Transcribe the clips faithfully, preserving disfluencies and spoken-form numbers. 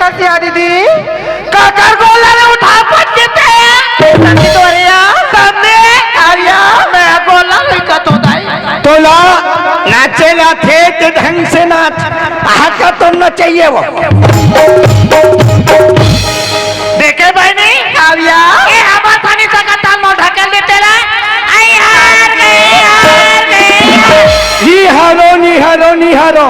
या दीदी, काकर गोला ला उठा पटके ते? समधी तोरिया। समधी। आर्या। मैं गोला लइका तो दाई। तोला नाचे ला थे ते ढंग से नाच। आहा का तो नचइया वो। देखे बहिनी? आर्या। ए, हमर थानी सकत ताल मोल ढकेल देते ला। आई हार गए, हार गए। निहारो, निहारो, निहारो।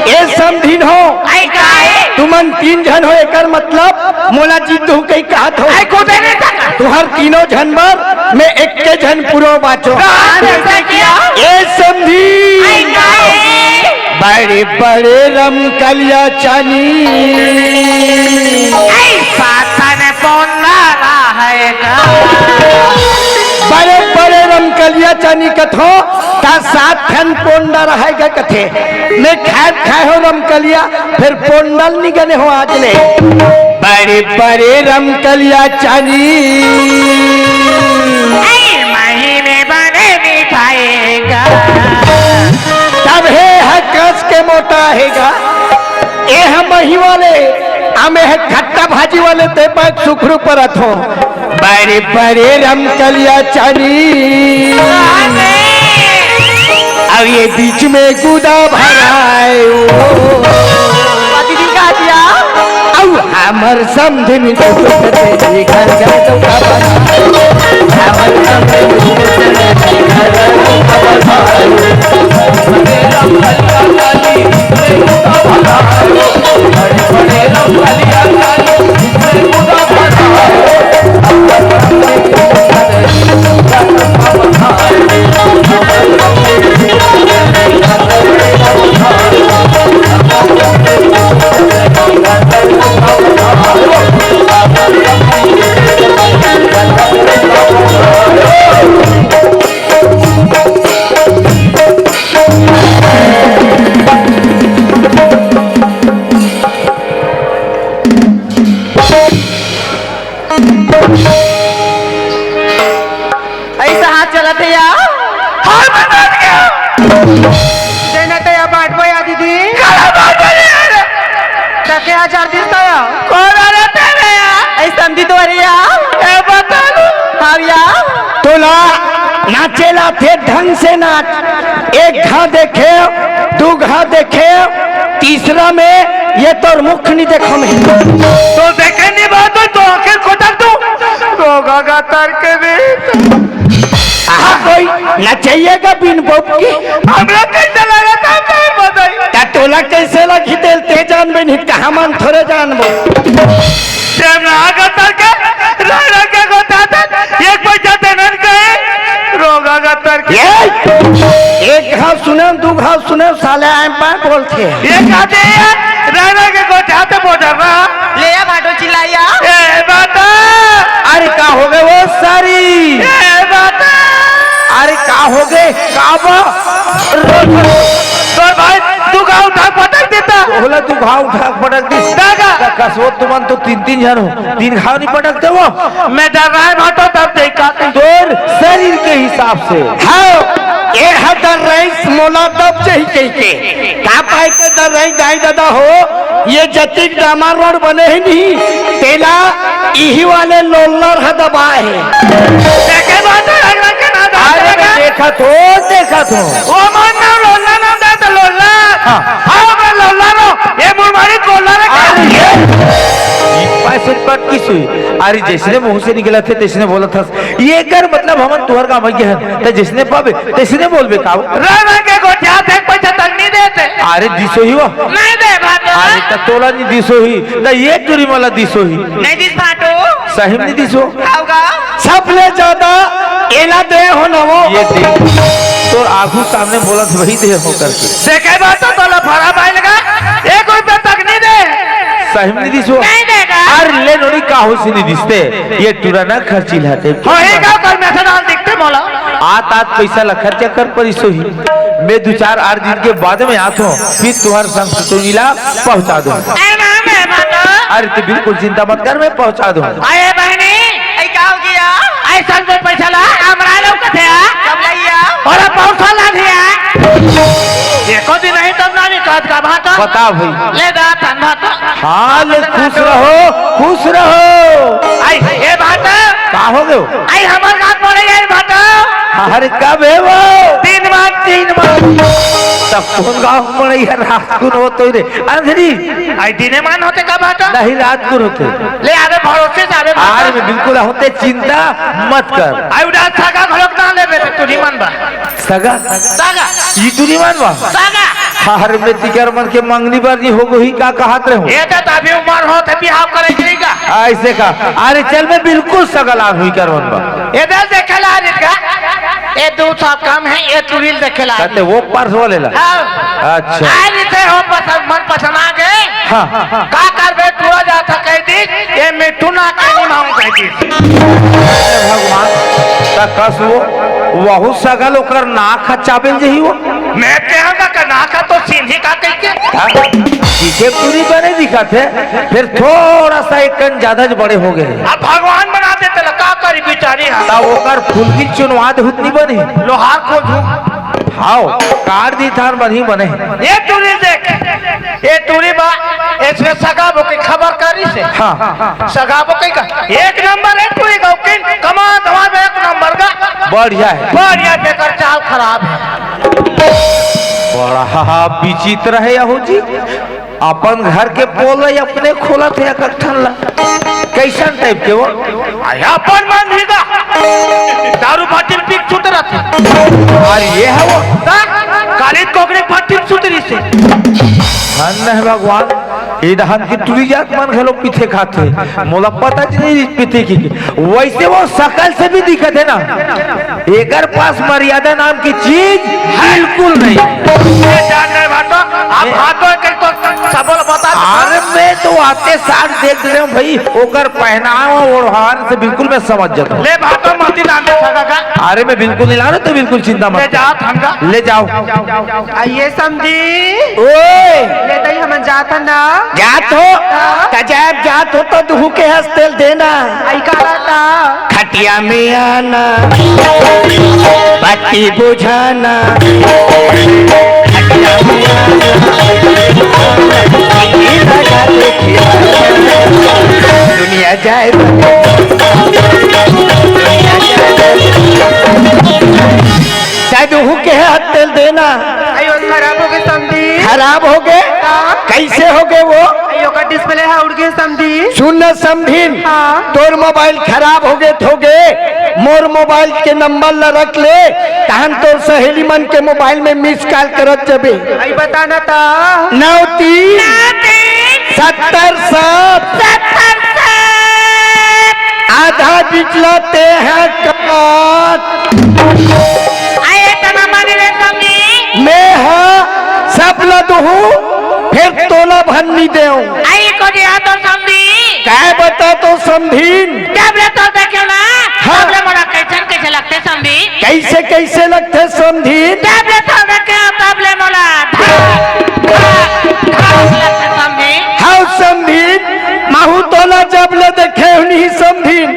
ए समधिन हो। आई काहे? तुमन तीन झन हो, एकर मतलब मोला जीत हो कही कहत हो। आई कूदे नहीं सकत। तुहर तीनों झन बर मैं एक्के झन पुरो बाचो। कहाँ जैसा किया? ए समधी। आई काहे? बड़े बड़े रमकलिया चानी। आई सातन पोंडा रहेगा। बड़े बड़े रमकलिया चानी कथो, ता सात ठन पोंडा रहेगा कथे। मैं खाए खाए हो रमकलिया, फिर पोंडल निगने हो आज ले। बड़े बड़े रमकलिया चानी। ऐ महीने बने मिठाएगा। तब हे ह कस के मोटा हेगा। ए ह मही वाले, अमे ह खट्टा भाजी वाले ते पाक सुखरू परत हो। बड़े बड़े रमकलिया चानी। अब ये बीच में गुदा भराए ओ। दीदी का दिया? औ हमर समधिन के सुख से घर जाए तो का बना? हमर समधिन के सुख से घर जाए तो का बना? ऐसा हाथ चलत हे या? हाथ बता दिया। देना तो या बांटबो या दीदी। काला बांटबो यार। तके हजार दिस तो या। कौन आ रहा तेरे या? ऐ समधी तो अरे या। ए बता दो। हाँ या। तोला नाचे ला थे ढंग से नाच। एक घा देखे, दू घा देखे, तीसरा में ये तोर मुख नहीं देखो मैं। तो देखे नहीं बात तो, तो आखिर को तक तू रोगा का तर के भी। हाँ, कोई नचइया का बिन बब की। हमरा कैसे लगा था, मैं बताई। ता तोला कैसे लगी तेल ते जान बे नहीं, कहाँ मन थोड़े जान बो। प्रेम ना आगा तर के, रा रा के गोता था, एक पैसा देना नहीं कहे, रोगा का तर के। ये, एक घाव सुने, दू घाव सुने, साले आए पाए बोलते हैं। ये कहते हैं यार, रा रा के गोता थे बोल रहा। ले या भाटो चिल्लाया। ए बाता। अरे का हो गए वो सारी? ए बाता। अरे का हो गए? का बा? तोर भाई तू घाव उठा पटक देता। बोला तू घाव उठा पटक दी। दादा। का कसो तुमन तो तीन तीन जन हो, तीन घाव नहीं पटकते हो। मैं डर रहा है भाटो तब देखा। तोर शरीर के हिसाब से। हाँ, ये हदर रईस मोला तब चाहिए कह के। का पाए के दर रही दाई दादा हो, ये जतिक डामर रोड बने ही नहीं, तेला इही वाले लोलर ह दबाए हे। देखे बात है, अगला के ना दादा अरे मैं लगा। देखत हो, देखत हो। ओ मन ना लोलर ना दादा लोलर। हाँ। हाँ, मैं लोलर हूँ। ये मुरमारी कोलर है। अरे ये, ये पैसे पट की सुई। अरे जैसने मुंह से निकला थे, तैसने बोला था। ये कर मतलब हमन तुहर का मइया हन, त जैसने पाबे, तैसने बोलबे का? रा रा के गोठिया थे, पैसा तक नहीं देते। अरे दिसो ही वो। नहीं दे भाटो। अरे त तोला नहीं दिसो ही, त ये टुरी मोला दिसो ही। नहीं दिस भाटो। सही में नहीं दिसो। खाओगा। सबले ज्यादा एला दे हो ना वो। ये दे। तोर आगू सामने बोला वही दे हो करके। देखे बात तो तोला भरा भाई लगा, एक रुपया तक नहीं दे। सही में नहीं दिसो। नहीं देगा। अरे ले नोनी का हो सी नहीं दिसते। ये टुरा ना खर्ची लाते। होएगा कल मैं से डाल दिखते मोला। आत आत पैसा ला खर्चा कर परिस होही। मैं दू चार आठ दिन के बाद में आत हूँ, फिर तुम्हारे संग टोनी ला पहुँचा दूँ। ए ना, मैं बात। अरे तू बिल्कुल चिंता मत कर, मैं पहुँचा दूँ। अरे बहनी, ए का हो गया? ऐसा तो पैसा ला, हमरा लोग कथे आ? कब लइया? और पौसा ला दिया। एको दिन नहीं तब ना नहीं कहत का भाटा। बता भाई। ले दा तन भाटा। हाल खुश रहो, खुश रहो। आई, ए भाटा। का हो गयो? आई, हमर गाँव पड़े, आई भाटा। अरे, कब हे वो? तीन बार, तीन बार। तब कौन गाँव पड़े यार? रात कुन होते रे? अंधरी। आई, दिने मान होते का भाटा? नहीं, रात कुन होते। ले आवे भरोसे से आवे भाटा। आरे में बिल्कुल होते, चिंता मत कर। आई, उड़ा सगा घलोक ना लेबे, तू नहीं मानबा। सगा? सगा। ई तू नहीं मानबा? सगा। हर में तिकर मन के मंगनी बर नहीं होगो ही का कहत रहे हो? ए दे, अभी उमर होत हे बिहाव करे के का? ऐसे का? अरे चल, मैं बिल्कुल सगा लान हुई कर मन बा। ए दे, देखे ला रे का? ए दू सब काम हे, ए टुरी ल देखे ला। कहते वो पर्स वाले ला? हाँ। अच्छा। आ रही थे हो पसंद, मन पसंद आ गए। हाँ। का करबे, टुरा जात हे कह दी, ए मिट्ठू ना कहनी मांग कह दी। भगवान, ता कस वो, वहू सगा ल ओकर नाक ह चाबेल जही वो। मैं कहूँगा कि नाक ह तो सीधी का कह के। हाँ? पीछे पूरी बने दिखत हे, फिर थोड़ा सा एक कन ज्यादा ज बड़े हो गए। अब भगवान बना देते ला, का करी बिचारी हा। ता ओकर फुलकी चुनवा दे हुत नहीं बने। लोहार खोजू। हाव, काट दी थार बनी बने। ए टुरी देख, ए टुरी बा, इसमें सगा बो के खबर करी से। हाँ। सगा बो के का? एक नंबर हे टुरी का, उकिन कमा धमा में एक नंबर का। बढ़िया हे। बढ़िया, बेकर चाल खराब हे। बड़ा विचित्र हे यहू जी, अपन घर के पोल ला अपने खोलत हे एक ठन ला। कैसन टाइप के वो? आय, अपन मन ही का। दारू बाटिल पी के सुत रहिथे। अरे ये हे वो। हाँ? काली कोकरे बाटिल सुत रहिसे। धन हे भगवान, ए डहन के टुरी जात मन घलो पीथे खाथे। मोला पता च नहीं पीथे की। वैसे वो शकल से भी दिखत हे ना, एकर पास मर्यादा नाम की चीज बिल्कुल नहीं। ये जान रहे भाटो, आप ए- भाटो के तो सबल बता। अरे मैं तो आते साथ देख रहे हूँ भाई, ओकर पहनावा ओढ़ान से बिल्कुल मैं समझ जाता हूँ। ले भाटो मती लान दे सका का? अरे मैं बिल्कुल नहीं ला रहा, तो बिल्कुल चिंता मत ले कर। जाओ थंगा। ले जाओ। आइए समधी। ओए। ले दई हमन जात हन ना। जात हो? हाँ। त जाब जात हो तो दुहू के हस तेल देना। आई का रहता? खटिया में आना, बत्ती बुझाना, खटिया में आना, बत्ती लगा के खिलाना। दुनिया जाए, दुनिया जाए। शायद उहू के हाथ तेल देना। अयो, खराब हो गए समधी। खराब हो गए? हाँ। कैसे हो गए वो? अयो, का डिस्प्ले है उड़ गए समधी। सुन न समधिन, हाँ। तोर मोबाइल खराब हो गए त हो गए, मोर मोबाइल के नंबर ला रख ले, तहन तोर सहेली मन के मोबाइल में मिस कॉल करत जबे। आई बताना ता। नौ तीन। नौ तीन। सत्तर सात। सत्तर सात। आधा बिचला ते हैं काट। आए तना माने रे समधी। मैं हा सब ला दुहू, फिर तोला भन नी देव। आई को दिया तो समधी। काय बता तो समधीन? जब ले तो देखे ना, हाँ। तब ले मोला कैसन कैसे लगते समधी। कैसे कैसे लगते समधीन? जब ले तो देखे, तब ले मोला धक, धक, धक लगते समधी। हाँ समधीन, महू तोला जब ले देखे हूँ नहीं समधीन,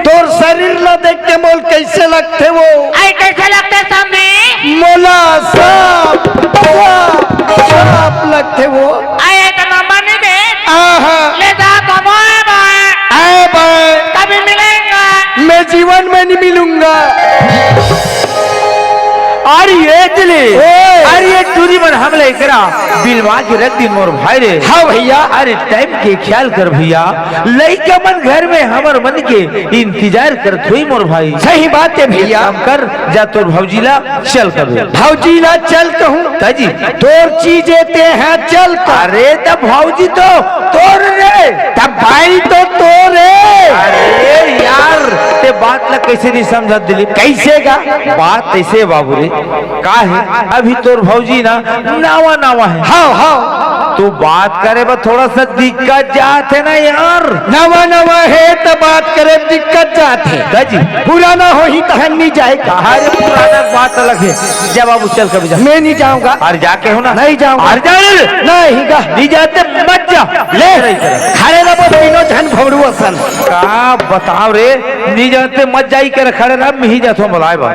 तोर शरीर ला देख के मोल कैसे लगथे वो? आई कैसे लगथे समधी? मोला सांप, सांप, सांप लगथे वो। आई, आई तो नंबर नहीं दे। आहा। ले जा तो बाय बाय। आए बाय। कभी मिलेंगे। मैं जीवन में नहीं मिलूंगा। अरे ये दिली, ओए। अरे ये टूरी मन हमला एकरा बिलवा के रख दिन मोर भाई रे। हाँ भैया। अरे टाइम के ख्याल कर भैया, लइका मन घर में हमर मन के इंतजार करत होई मोर भाई। सही बात है भैया। एक काम कर, जा तोर भौजी ला चल कर दे। भौजी ला चल कहूँ। का जी? तोर चीजे ते हैं चल कर। अरे त भौजी तो तोर रे। तब भाई तो तोर रे। अरे यार, ते बात ला कैसे नहीं समझत दिलीप? कैसे का? बात ऐसे बाबू रे, का हे, अभी तोर भौजी ना नावा नावा हे। हाँ, हाँ। तो बात करे बर थोड़ा सा दिक्कत जात हे ना यार। नावा नावा हे त बात करे दिक्कत जात हे। का जी? पुराना होही तहन नहीं जाए का। अरे पुराना बात अलग हे। जा बाबू चल कभी जा। मैं नहीं जाऊंगा। अरे जाके हो ना। नहीं जाऊंगा। अरे जा रे। नहीं गा। नहीं जाते मत जा, ले, खड़े रहो तीनों झन भौड़ू असन। का बताओ रे, नी जानते मत जाई कर खड़े रह, मिही जाथो बुलाए बा।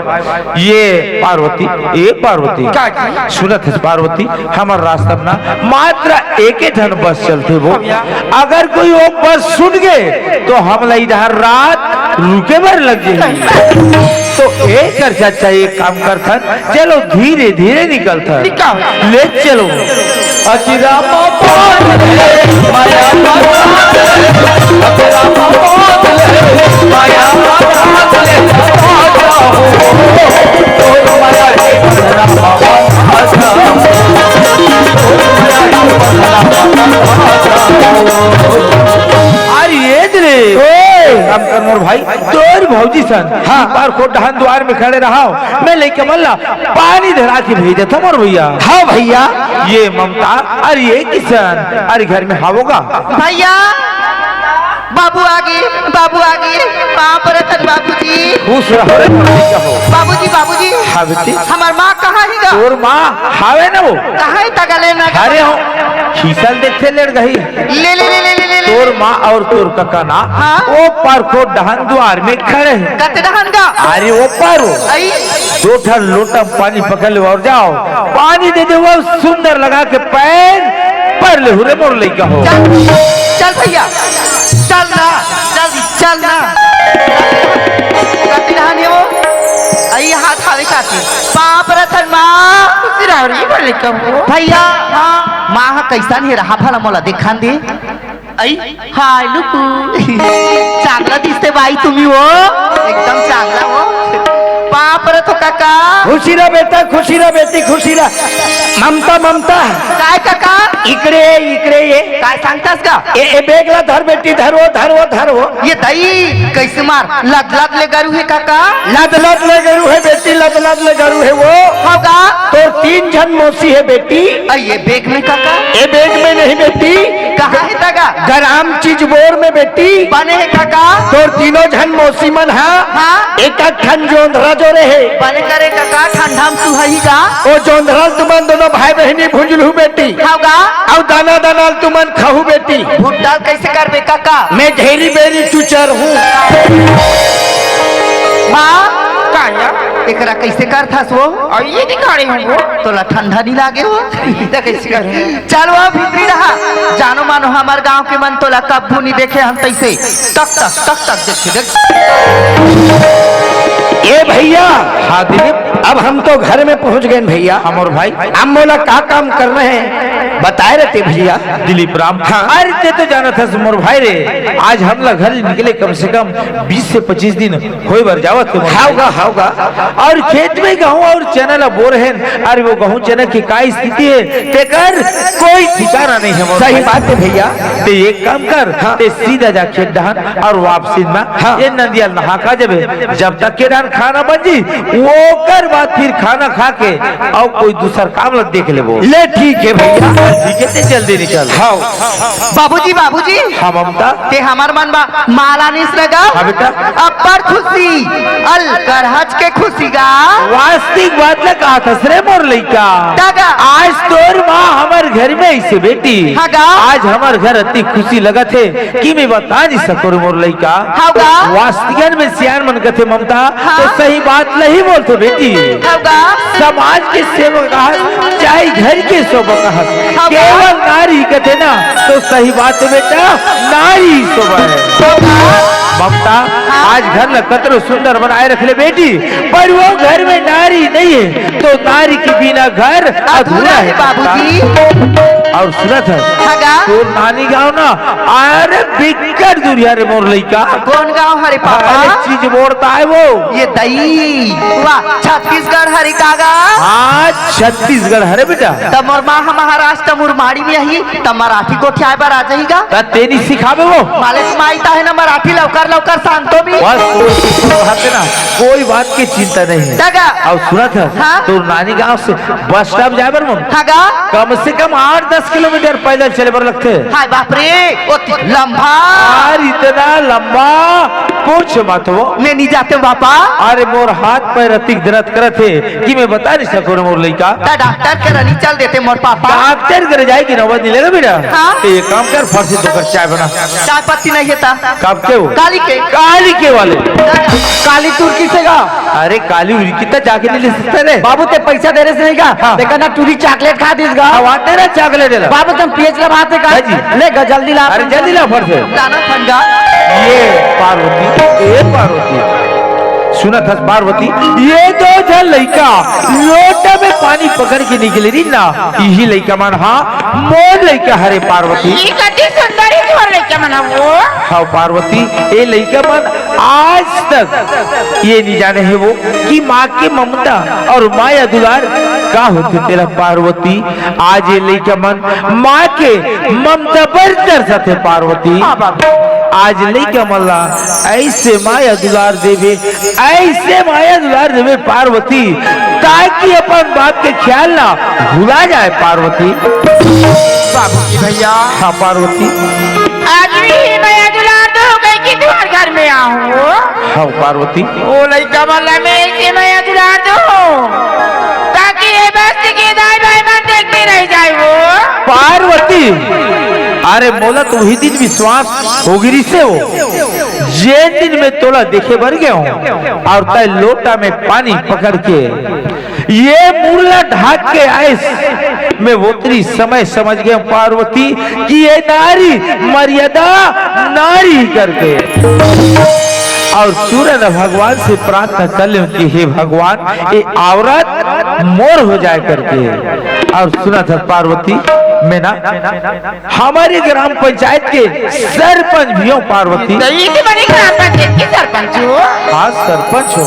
ये पार्वती, ए पार्वती, का जी? सुनत हस पार्वती, हमर रास्ता म ना मात्र एके ठन बस चलथे वो। अगर कोई वो बस सुन गे, तो हमला इधर रात रुके बर लग जाही। तो ए कर चाचा, एक काम करथन, चलो धीरे धीरे निकलथन। निकल। ले चलो। अजी रामा पागल है, माया पागल है, अजी रामा पागल है, माया पागल है, अरे ये रे, ओए! काम कर मोर भाई, तोर भौजी सन, हाँ। बार को डहन दुआर में खड़े रहाव, मैं लइका मन ला पानी धरा के भेज देथव मोर भैया। हाँ भैया। ये ममता, अरे ये किसन, अरे घर में हावोगा? भैया, बाबू आगे, बाबू आगे, पाँव परत हन बाबूजी। खुश रहो रे, खुश रहो। बाबूजी, बाबूजी, हाँ बेटी। हमर माँ कहाँ हे गा? तोर माँ हावे ना वो। कहाँ हे तगले ना? अरे हो, खीसल देखते लेट गई। ले, ले, ले। तोर माँ और तोर कका ना, हाँ? वो पार को डहन दुआर में खड़े हैं। कते डहन गा? अरे वो पार वो। आई। दो ठन लोटा पानी पकड़ ले और जाओ, पानी दे दे वो सुंदर लगा के पैर पर ले हुरे मोर लइका हो। चल, चल भैया, चल ना, चल, चल ना। कति डहन हे वो? आई हाथ हावे काके। पाँव परत हन माँ। खुशी रहो रे, मोर लइका हो। भैया, हाँ। माँ ह कइसन हे रहा भला मोला देखान दे। आई, हाय लुकू। चांगला दिसते बाई तुम्ही हो। एकदम चांगला हो। पाँव परत हो काका। खुशी रह बेटा, खुशी रह बेटी, खुशी रह। ममता, ममता। काय काका? इकडे ये, इकडे ये। काय सांगतास का? ए, ए, bag ला धर बेटी, धर वो, धर वो, धर वो। ये दई, कइसे मार? लदलद ले गरू हे काका? लदलद ले गरू हे बेटी, लदलद ले गरू हे वो। हो गा? तोर तीन झन मौसी हे बेटी। अ, ये bag में काका? ए bag में नहीं बेटी। कहाँ हे तगा? गराम चिचबोर में बेटी। बने हे काका? तोर तीनों झन मौसी मन हा। हाँ। एक ठन जोंधरा जोरे हे। बने करे काका, ठंडा में सुहाई गा। ओ जोंधरा ल तुमन दोनों भाई बहिनी भुंजलहू बेटी। हो गा? अउ दाना दाना ल तुमन खाहू बेटी। भुट्टा ल कइसे करबे काका? मैं घेरी बेरी चुचर हूँ। माँ, का या? एकरा कइसे करथस वो? अउ ये दिखाड़े हूँ वो। तोला ठंडा नहीं लागे वो? त कइसे करूँ? चल वो भीतरी रहा। जानो मानो हमर गांव के मन तोला कब्बू नहीं देखे हन तइसे। टक टक, टक टक देखे, देख। ए भैया। हाँ दिलीप। अब हम तो घर में पहुंच गए भैया। हाँ मोर भाई। अब मोला का काम करना है, बताए रहते भैया। दिलीप राम। हाँ। अरे ते तो जानत हस मोर भाई रे, आज हमला घर निकले कम से कम बीस से पच्चीस दिन होय बर जावत हे मोर भाई। हाव गा, हाव गा। अउ खेत में गहूं अउ चना ला बोर हेन, अरे वो गहूं चना के का स्थिति हे, तेकर कोई ठिकाना नहीं हे मोर भाई। सही बात हे भैया। ते एक काम कर, हाँ। ते सीधा जा खेत डहन अउ वापसी में हाँ। ये नदिया नहा का जबे, जब तक के डहन खाना बन जी, ओकर बाद फिर खाना खा के अउ कोई दूसर काम ला देख लेबो। ले ठीक हे भैया। ठीक हे, ते जल्दी निकल। हाव। बाबूजी, बाबूजी। हाँ ममता। ते हमर मन बा माला निस न गा। हाँ बेटा। अब्बड़ खुशी, अल गरहज के खुशी गा। वास्तविक बात ल कहत हस रे मोर लइका। का गा? आज तोर माँ हमर घर में अइसे बेटी। हाँ गा। आज हमर घर अति खुशी लगत हे कि मैं बता नहीं सको रे मोर लइका। हाँ गा। वास्तविकन में सियान मन कथे ममता, हाँ। तो सही बात नहीं बोलते बेटी। हाँ गा। समाज के सेवक हस, चाहे घर के सेवक हस, हाँ गा। केवल नारी कथे ना, तो सही बात हे बेटा, नारी शोभा हे। हाँ गा। ममता, हाँ। आज घर ला कतरो सुंदर बनाए रख ले बेटी, पर वो घर में नारी नहीं हे, तो नारी के बिना घर अधूरा अधूरा हे हे ममता। बाबूजी। अउ सुनत हस, हाँ गा। तोर नानी गाँव ना, अरे बिकट दूरिहा रे मोर लइका। कोन गाँव हरे पापा? अरे चिचबोर ताय वो। ये दई, वाह, छत्तीसगढ़ हरे का गा? हाँ, छत्तीसगढ़ हरे बेटा। त मोर माँ ह महाराष्ट्र मुरमाड़ी में आही, त मराठी गोठियाए बर आ जाही गा। त तेनी सिखाबे वो। मालिक माई त हे ना मराठी लवकर लवकर सांगतो मी। बस, कोई बात हे ना, कोई बात के चिंता नहीं हे। त गा। अउ सुनत हस, हाँ? तोर नानी गाँव से बस स्टॉप जाए बर मन। हाँ गा। कम से कम आठ दस किलोमीटर पैदल चले बर लगथे। हाय बाप रे, ओती लंबा। यार, इतना लंबा। पूछ मत वो। मैं नहीं जाते पापा। अरे मोर हाथ पैर अतिक दर्द करत हे कि मैं बता नहीं सकूं रे मोर लइका। ता डॉक्टर करा नहीं चल देते मोर पापा। डॉक्टर करा जाए कि नौबत नहीं लेगा बेटा। हाँ। तो ये काम कर, फट से तो कर चाय बना। चाय पत्ती नहीं है ता। कब के हो? काली के। काली के वाले। काली तुर्की से गा। अरे काली उर्की त जाके नहीं ले सकते रे। बाबू ते पैसा दे रहे से नहीं का? हाँ। देखा ना टूरी चॉकलेट खा दिस गा। हाँ, वहाँ तेरा चॉकलेट है ला। बाबू तुम पेच ला बात है का? हाँ जी। ले गा जल्दी ला। अरे जल्दी ला फट से। लाना फंडा। ये पार्वती, ए पार्वती, सुनत हस पार्वती, ये दो झन लइका लोटा में पानी पकड़ के निकले रही ना, यही लइका मन हा मोर लइका हरे पार्वती। ये कति सुंदर ही तोर लइका मन हा वो। हाँ पार्वती, ये लइका मन आज तक ये नहीं जाने है वो कि माँ के ममता और माया दुलार का होथे तेला पार्वती। आज ये लइका मन माँ के ममता बर तरसत हे पार्वती। हाँ बाबू। आज लइका मन ला ऐसे माया दुलार देवे, ऐसे माया दुलार देवे पार्वती, ताकि अपन बाप के ख्याल ना भुला जाए पार्वती। बाबू की भैया। हाँ पार्वती। आज भी ही माया दुलार दो कहीं कि तुम्हारे घर में आऊं। हाँ पार्वती। ओ लइका मन ला मैं ऐसे माया दुलार दो ताकि ये बस्ती के दाई भाई मन देखते रह जाए वो। पार्वती, अरे मोला तो वही दिन विश्वास हो गिरी से हो, जे दिन में तोला देखे बर गए हो और तय लोटा में पानी पकड़ के ये मुरला ढाक के आइस, मैं वोतरी समय समझ गए पार्वती कि ये नारी मर्यादा नारी करके। और सूरन भगवान से प्रार्थना कर ले कि हे भगवान, ये औरत मोर हो जाए करके। और सुनत हस पार्वती, मैं ना हमारे ग्राम पंचायत के सरपंच भी हो पार्वती। तो ये तो बड़ी ग्राम पंचायत के सरपंच हो। हाँ, सरपंच हो।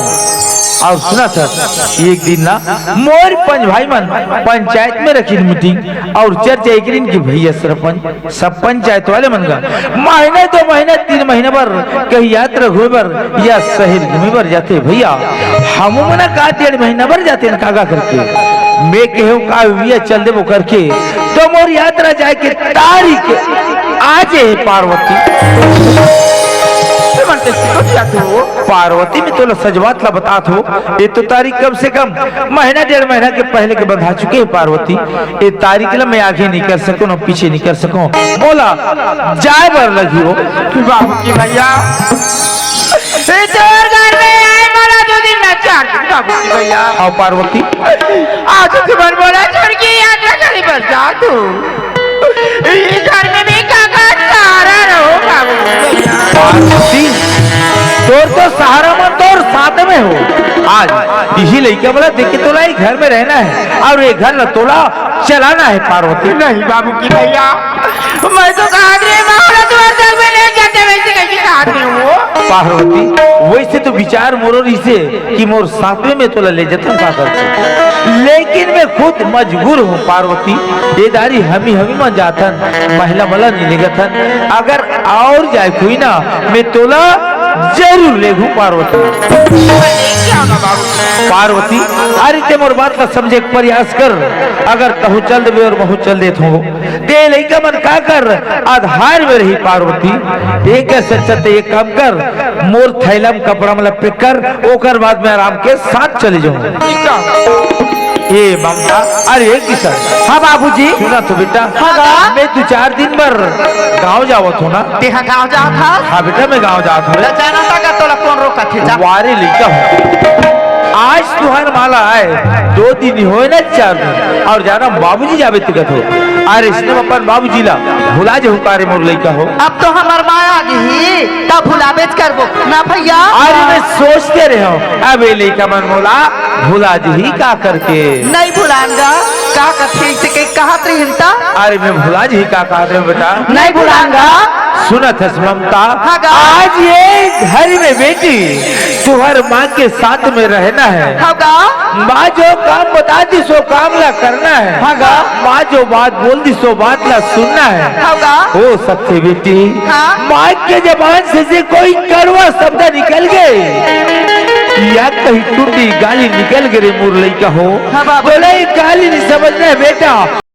और सुनत हस, एक दिन ना मोर पंच भाई मन पंचायत में रखी मीटिंग और चर्चा एक दिन की भैया सरपंच सब पंचायत वाले मन का महीना, दो महीना, तीन महीना बर कहीं यात्रा घूमे बर या शहर घूमे बर जाते भैया। हम मना का डेढ़ महीना बर जाते न कागा करके। मैं कहे का भैया चल देबो करके, तो मोर यात्रा जाए के तारीख आज है पार्वती। पार्वती, मैं तोला सजवात ला बतात हो, ये तो तारीख कम से कम महीना डेढ़ महीना के पहले के बंधा चुके हैं पार्वती। ये तारीख ला मैं आगे नहीं कर सकूं, ना पीछे नहीं कर सकूं। बोला, जाए बर लगी हो। बाबू की भैया, ये तोर घर में आए वाला दो दिन ना चार दिन, बाबू की भैया। हाँ पार्वती। आज तुमन मोला छोड़ के यात्रा करे बर जा तू। ये घर में भी काका सहारा रहो बाबू की भैया। पार्वती, तोर तो सहारा मन तोर साथ में हो। आज यही लइका बोला, देख के तोला ये घर में रहना है और ये घर ला तोला चलाना है पार्वती। नहीं बाबू की भैया, मैं तो कहा रे माँ, तुम्हारे संग में नहीं जाते, वैसे कैसे कहा थे वो? पार्वती, वैसे तो विचार मोरो रहिसे कि मोर साथ में मैं तोला ले जतन का करते, लेकिन मैं खुद मजबूर हूँ पार्वती। ये दारी हमी हमी मन जातन, महिला मला नहीं लेगथन। अगर और जाए कोई ना, मैं तोला जरूर लेगू पार्वती। पार्वती, अरे ते मोर बात ला समझे के प्रयास कर। अगर तहु चल देबे और महू चल देत हो, ते लइका मन का कर आधार में रही पार्वती। एक सच्चा ते एक काम कर, मोर थैला में कपड़ा में लपेट कर, ओकर बाद में आराम के साथ चले जाऊं। ए ममता, अरे ए किशन। हाँ बाबूजी। सुना तो बेटा। हाँ गा। मैं दो चार दिन बर गांव जावत हूँ ना। तेहा गांव जात हस? हाँ बेटा, मैं गांव जात हूँ। जाना था का तोला कौन रोकत हे जा? वारे लइका हो। आज तुहार माला आए, दो दिन ही होए ना, चार दिन। और जाना बाबूजी जाबे तिकत हो। अरे इसने अपन बाबूजी ला भुला जे हुकारे मोर लइका हो। अब तो हमर माया जी ही, तब भुलाबेच करबो ना भैया। अरे मैं सोचते रहे हूँ, अब ये लइका मन मोला भुला जी ही का करके। नहीं भुलांगा, का कथे इसे के कहत रहिन ता? अरे मैं भुला जी ही का कहत रहे बेटा? नहीं भुलांगा। सुनत हस ममता, हाँ गा। आज ये घर में बेटी तुहर माँ के साथ में रहना है। हाँ गा। माँ जो काम बता दी सो काम ला करना है। हाँ गा। माँ जो बात बोल दी सो बात ला सुनना है। हाँ गा। हो सकते बेटी, हाँ। माँ के जबान से, से कोई कड़वा शब्द निकल गए या कहीं टुंडी गाली निकल गए रे मोर लइका हो, हाँ बाबा। बोला ये गाली नहीं समझना है बेटा।